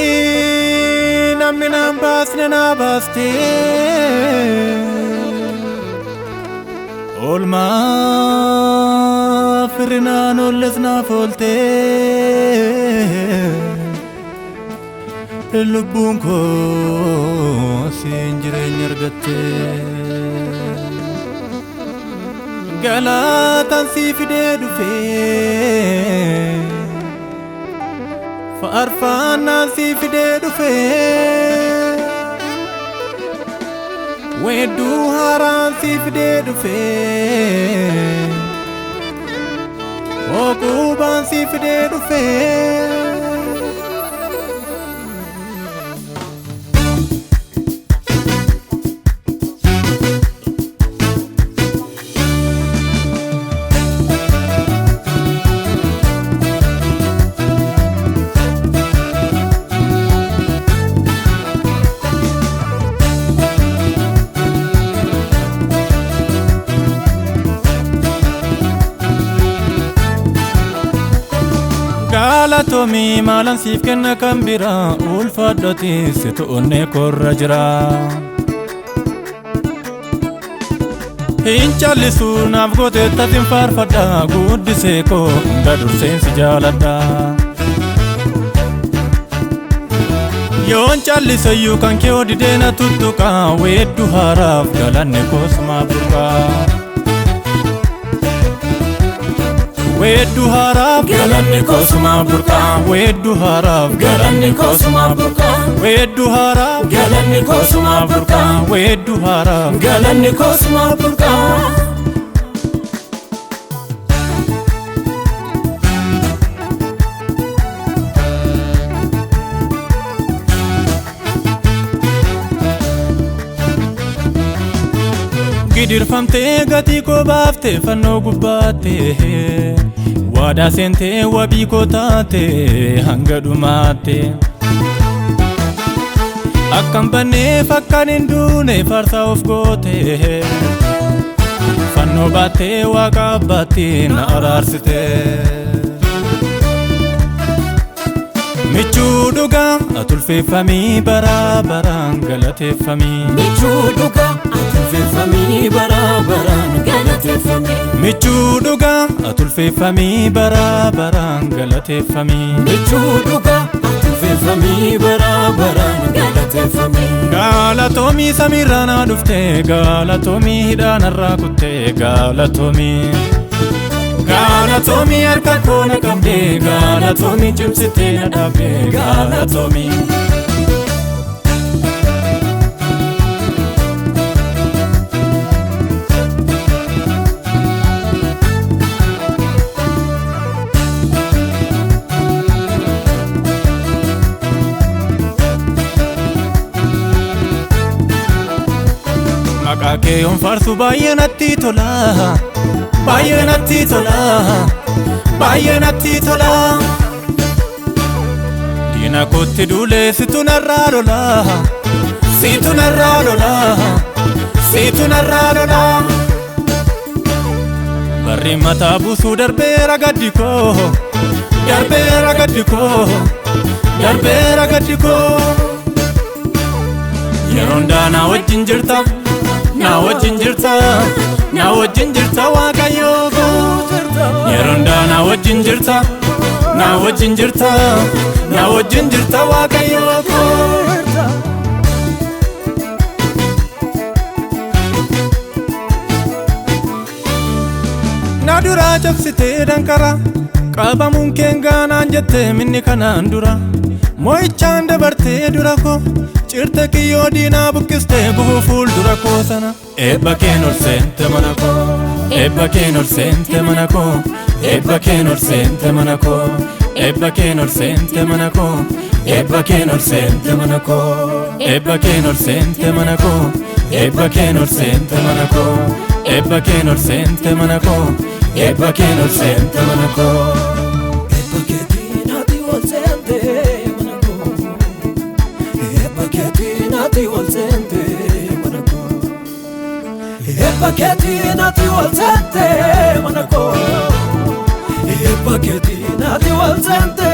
Gatii namni naan baasne naa baastee, oolmaa firri naan oolles naaf ooltee, lubbuun koo siin jireenya argattee. Galataan sii fidee dhufee, faarfannaan sii fidee dhufee, weedduu haaraan sii fidee dhufee, hooqubaan sii fidee dhufee. Galatoomii maalan siif kenna kan biraa, ulfaadhoti situ onnee korra jira. Hin callisu, naaf gootee tatiin faarfadha, guddisee koo hunda durseen si jaaladha. Yoon calliseyyuu kan kee odidee na tuttuqa, weedduu haaraaf galanni kosumaa burqaa. Weedduu haaraaf galanni kosumaa burqaa. Weedduu haaraaf galanni kosumaa burqaa. Weedduu haaraaf galanni kosumaa burqaa. Weedduu haaraaf galanni kosumaa burqaa. Gidirfamtee gatii koo baaftee fannoo gubbaattee, waadaa seentee wabii koo taate hanga dhumaatte. Akkan banneef akkan hin duune faarsaa of goote, fannoo baattee waaqa abbaatti na araarsite. Michuu dhugaa atulfeeffamii, bara baraan galateeffamii. Michuu dhugaa atulfeeffamii, bara baraan galateeffamii. Michuu dhugaa atulfeeffamii, bara baraan galateeffamii. Michuu dhugaa atulfeeffamii, bara baraan galateeffamii. Galatoomii samiirraa naa dhufte, galatoomii hidhaanarraa kutte, galatoomii. Galatoomii harka koo na qabde, galatoomii cimsitee na dhaabde, galatoomii. Maqaa kee yoon faarsu baay'ee natti tola, baay'ee natti tola, baay'ee natti tola. Diina kootti duulee situ narraa lola, situ narraa lola, situ narraa lola. Barri mataa buusuu darbeera gaddi koo, darbeera gaddi koo, darbeera gaddi koo. Yeroon daanaa wajjin jirta, na wajjin jirta, na wajjin jirta, Waaqayyoo koo. Yeroon daanaa wajjin jirta, na wajjin jirta, na wajjin jirta, Waaqayyoo koo. Na duraa cabsitee danqara qabamuun keen gaanaan jettee minni kanaan dura mo'ichaan dabartee dura koo cirte, kiyyoo diinaa buqqistee gufuu fuuldura koo sana. Eebba keen ol seente mana koo, eebba keen ol seente mana koo, eebba keen ol seente mana koo, eebba keen ol seente mana koo, eebba keen ol seente mana koo, eebba keen ol seente mana koo, eebba keen ol seente mana koo, eebba keen ol seente mana koo, Eebba keen ol seente mana koo. Eebba keetiin ati ol seente mana koo. Eebba keetiin ati ol seente mana koo. Eebba keetiin ati ol seente mana koo. Eebba keetiin ati ol seente.